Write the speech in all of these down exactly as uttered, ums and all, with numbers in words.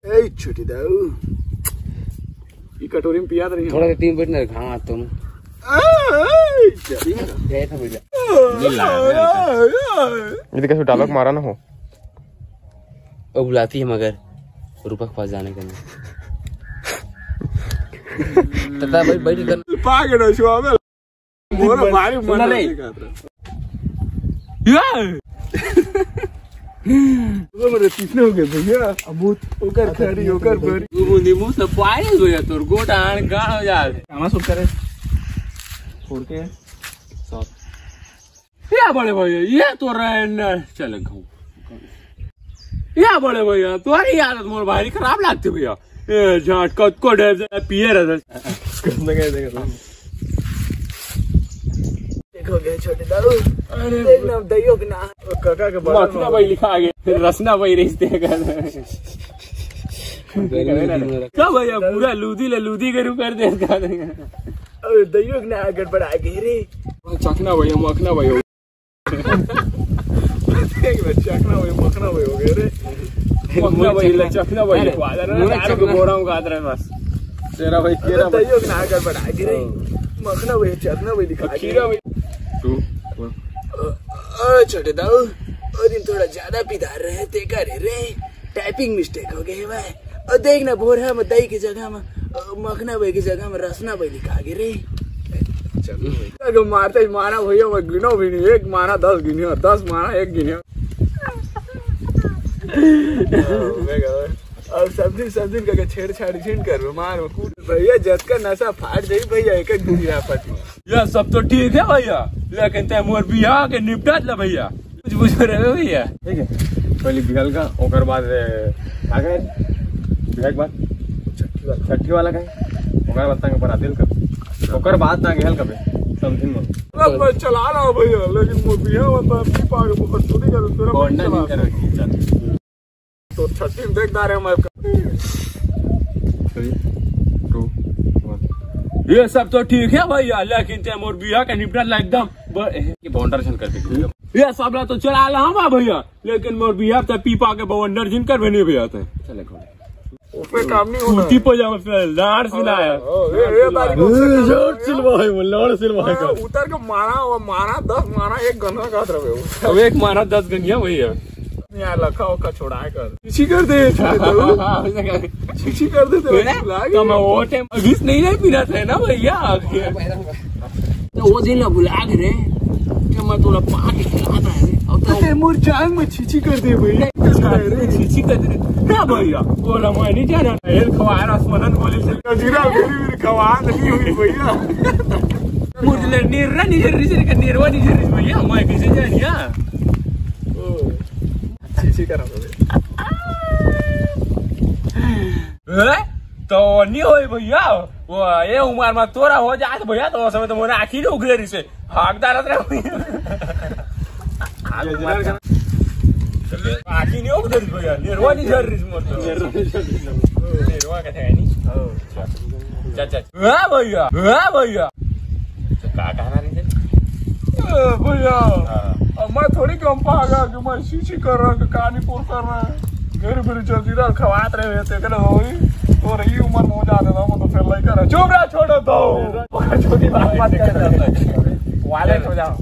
ए छोटे दाऊ, ये कटोरी में पिया तो नहीं? थोड़ा सा तीन बैठ ना, हाँ तुम। ए, चली ना। गए थे भैया। ये तो कैसे डायलॉग मारा ना हो। वो बुलाती है मगर रूपा के पास जाने के लिए। तथा भाई बैठ कर पागल हो छुआ में। मोर भारी मन नहीं। ये वो मेरे तीसरे हो गए भैया। अब ओकर खरी, ओकर बरी। वो नींबू से पाए भैया, तोर गोटा आन गान हो जा। गाना शूट करे। फोड़ के। सॉरी। या बड़े भैया, ये तो रहे न, चले खाऊं। या बड़े भैया, तुम्हारी आदत मोर भारी खराब लागथे भैया। ए, झाट कतको डेर से पिए रहते। देखो गए छोटे दाऊ। अरे देख ना, दैयो के ना। काका के बड़ा मथुरा भाई लिखा आगे, फिर रसना भाई रिश्ते कर। क्या भैया, पूरा लूदी ले लूदी के रूप कर दे। अरे दैयो के ना गड़बड़ा गए रे। चखना भैया, मखना भैया। देख ना, चखना भाई, मखना भाई हो गए रे। मखना भाई, ले चखना भाई, अरे, लिखवा दे रे, मुझे चारों को चखना। बोरा में गाद रहे बस। तेरा भाई, अरे, तेरा भाई। तैयो ना आकर बढ़ा के रे। हाँ। मखना भाई, चखना भाई, लिखा और के। खीरा भाई। तू, तू। अ, अ, छोटे दाऊ, वो दिन थोड़ा ज्यादा पिधार रहे, ते करे रे। टाइपिंग मिस्टेक हो गई भाई। और देख ना, बोरा में दही की जगह में, अ, मखना भाई की जगह में रसना भाई लिखा के रे। चलो भाई। अगर मारते ही मारा भैया, मैं गिनो भी नहीं, एक मारा दस गिनियो, दस मारा एक गिनियो। और सब दिन, सब दिन करके छेड़छाड़ी छीन कर मार में कूट भैया, जतका नशा फाट जाई भैया, एक एक गिनिया पट में। ये सब तो ठीक है भैया, लेकिन ते मोर बियाह के निपटात ला भैया। कुछ बुझ रहे हो भैया? ठीक है, पहले बिहल का, ओकर बाद, ए, का कहे? बिहल के बाद? छठी वाला। छठी वाला कहे? ओकर बाद तांगे बरातिल का। ओकर बाद तांगे हल कबे? समथिंग में। अब मैं चला रहा हूँ भैया, लेकिन वो बिहल में तो अपनी पागे बहुत चोरी कर, तेरा गोंडा चला नहीं करो, चल। तो छठी में देख दारे हम आपका। Three, two, one। ये सब तो ठीक है भैया, लेकिन ते मोर बियाह के निपटा ला एकदम ब-, ये बवंडर झन करके। ये सब ला तो चला ला हम भैया, लेकिन मोर बियाह ते पीपा के बवंडर झन कर बने भैया ते। चले कौन? उसमें काम नहीं होता। कुर्ती पजामा पे लाड़ सिलाया। ओ, ए, ए, बारी में उसमें काम जोर नहीं होता। सिलवा है वो, लाड़ सिलवा है। हाँ, उतर के मारा, वो मारा, दस मारा, एक गन्ना काट रहे हो। अब एक मारा, दस गनिया वही है। यार, लखा ओखा छोड़ा कर। छीछी कर दे, छीछी कर दे, तेरे को बुला के। तो मैं वो टाइम घिस नहीं, नहीं पीना था ना भैया। तो वो दिन ना बुला के रे, कि मैं तोला पाके खिलाता है। अब तो ते मोर जान में छीछी कर दे भैया। छीछी कर दे। ना भैया, बोला मैं नहीं जाना। हेल खवा रसमलन बोले से। जीरा मेरी, मेरी खवा नहीं हुई भैया। मुझे निर्रा नहीं जरूरी से, निर्वा नहीं जरूरी भैया, मैं कैसे जानिया? ओ, छीछी करा बोले। ए? तो नहीं होई भैया, वो ये उम्र में तोरा हो जात भैया, तो समय तो मोर आँखी नहीं उगले रही से, हकदार रहे भैया। आँखी नहीं उगले रही भैया, निर्वा नहीं जरूरी से मोर तो। निर्वा का था नहीं। हाँ। चाचा। ए भैया, ए भैया। तो का कहना नहीं थे? ए भैया, हाँ। अब मैं थोड़ी कम पागा कि मैं छीछी कर रहा हूँ, कि कानी पोर कर रहा है। मेरे, मेरे जजीरा खवात रहे हुए थे, कहना होई, तो रही उम्र में हो जाने दो, मैं तो फिर लई कर, चुप रहा, छोड़ दो। छोटी बात मत कर। वायलेंट हो जाओ।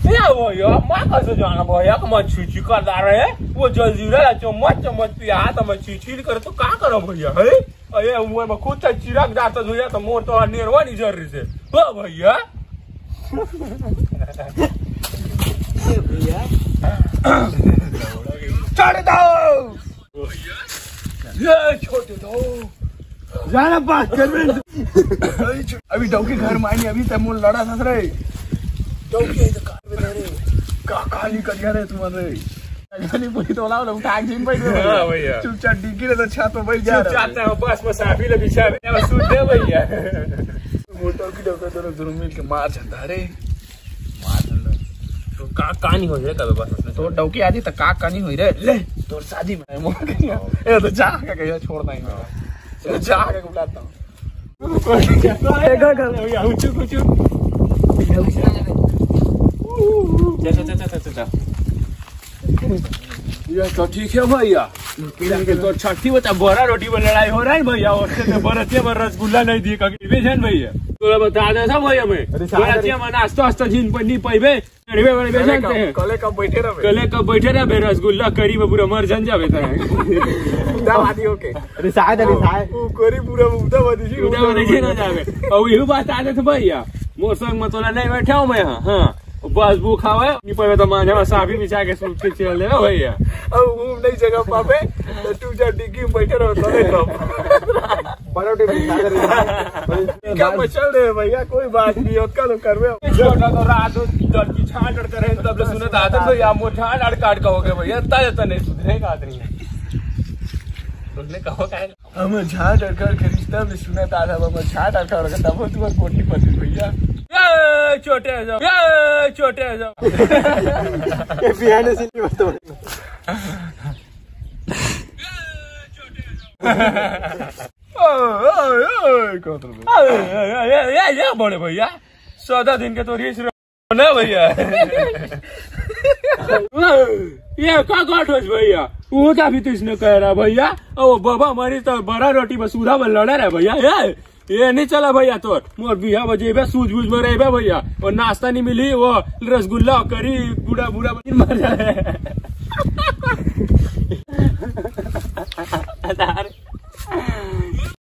ए भैया, मैं कैसे जाना भैया कि मैं छीछी कर रहा है? वो जजीरा चम्मच, चम्मच पिया, तो मैं छीछी कर, तो का करो भैया, है? अरे, उमर में खुद से चिरक जाता भैया, तो मोर तो नेरवा नहीं जर रही से। ओ भैया। ए भैया। चढ़ दो। ये छोटे दो। जाना बात कर रहे हैं। अभी डौकी घर मायने, अभी तक मोर लड़ा था रे। डौकी है तो कार में धरे। का काली करिया रे तुम्हारे। नहीं बोली तो लाओ, लोग उठा के झिन बैठ गए। हाँ भैया। चुपचाप डिग्गी ले तो छत पे बैठ जा रहा है। चुपचाप तो बस, बस आप ही लोग पीछे में सूत दे भैया। मोटर की डौकी दोनों, दोनों मिल के मार झंडा रे। मार झंडा। तो का, का नहीं हो रे कबे बस उसमें? तो डौकी आदि तो का, का नहीं हो रे? ले, तोर शादी में मोर के। ए तो जा के कहियो छोड़ नहीं। तो जा के बुलाता हूँ। चल, चल, चल, चल, चल। चल, चल, चल, चल, चल। ये तो ठीक है भैया। लेकिन तो छठी बता, बड़ा रोटी में लड़ाई हो रहा है भैया। उसके तो बरतिया में रसगुल्ला नहीं दिए कभी भी, जान भैया। तोला बता दे था भैया मैं। अरे साहब, बरतिया में नाश्ता वास्ता जिन पर नहीं पाइबे। अरे बड़े कले जानते हैं। कब, कले कब बैठे रहे? कले कब बैठे रहे? रसगुल्ला करी में पूरा मर जान जावे तरह। उदावादी होके। अरे साहब, अरे साहब। वो करी पूरा उदावादी जी, उदावादी जी ना जावे। और यही बात आ जाते भैया। मोर संग में तोला नहीं बैठा हूँ मैं, हाँ, हाँ। बस भूख आवे, नहीं पवे तो मांझा में साबी बिछा के सूत के चल देवे भैया। अब घूम नहीं जगह पावे, तो तू जा डिग्गी में बैठे रहो, तबे तो। बड़ा टेबल खा कर क्या मचल रहे भैया, कोई बात नहीं, ओतका लोग करवे। छोटा तो रात हो, डर की छाट अड़ करे, तब ले सुनत आते तो या मोर झाड़ अड़ काट का हो गए भैया, इतना, इतना नहीं सुधरेगा आदमी। तुमने कहो क्या? हम झाड़ अड़काड़ करिस तब ले सुनत आत हव, हम झाड़ अड़काड़ करत तब तुम्हार कोठी पति भैया। ये छोटे जाओ, ये छोटे जाओ। ये पियाने से नहीं बता। ओ, ओ, ओ, कौन तो? ए, ए, ए, ए, ए, बड़े भैया, सदा दिन के तो रीस ना भैया। ये का गाठ होस भैया? वो का भी तो इसने कह रहा भैया। ओ बाबा, हमारी तो बड़ा रोटी बस उड़ा बन लड़ा रहा भैया। ये, ये नहीं चला भैया तोर। मोर बिहा बजेबे, सूझ बूझ में रहबे भैया। और नाश्ता नहीं मिली, वो रसगुल्ला करी, बूढ़ा बूढ़ा बन मर जाए।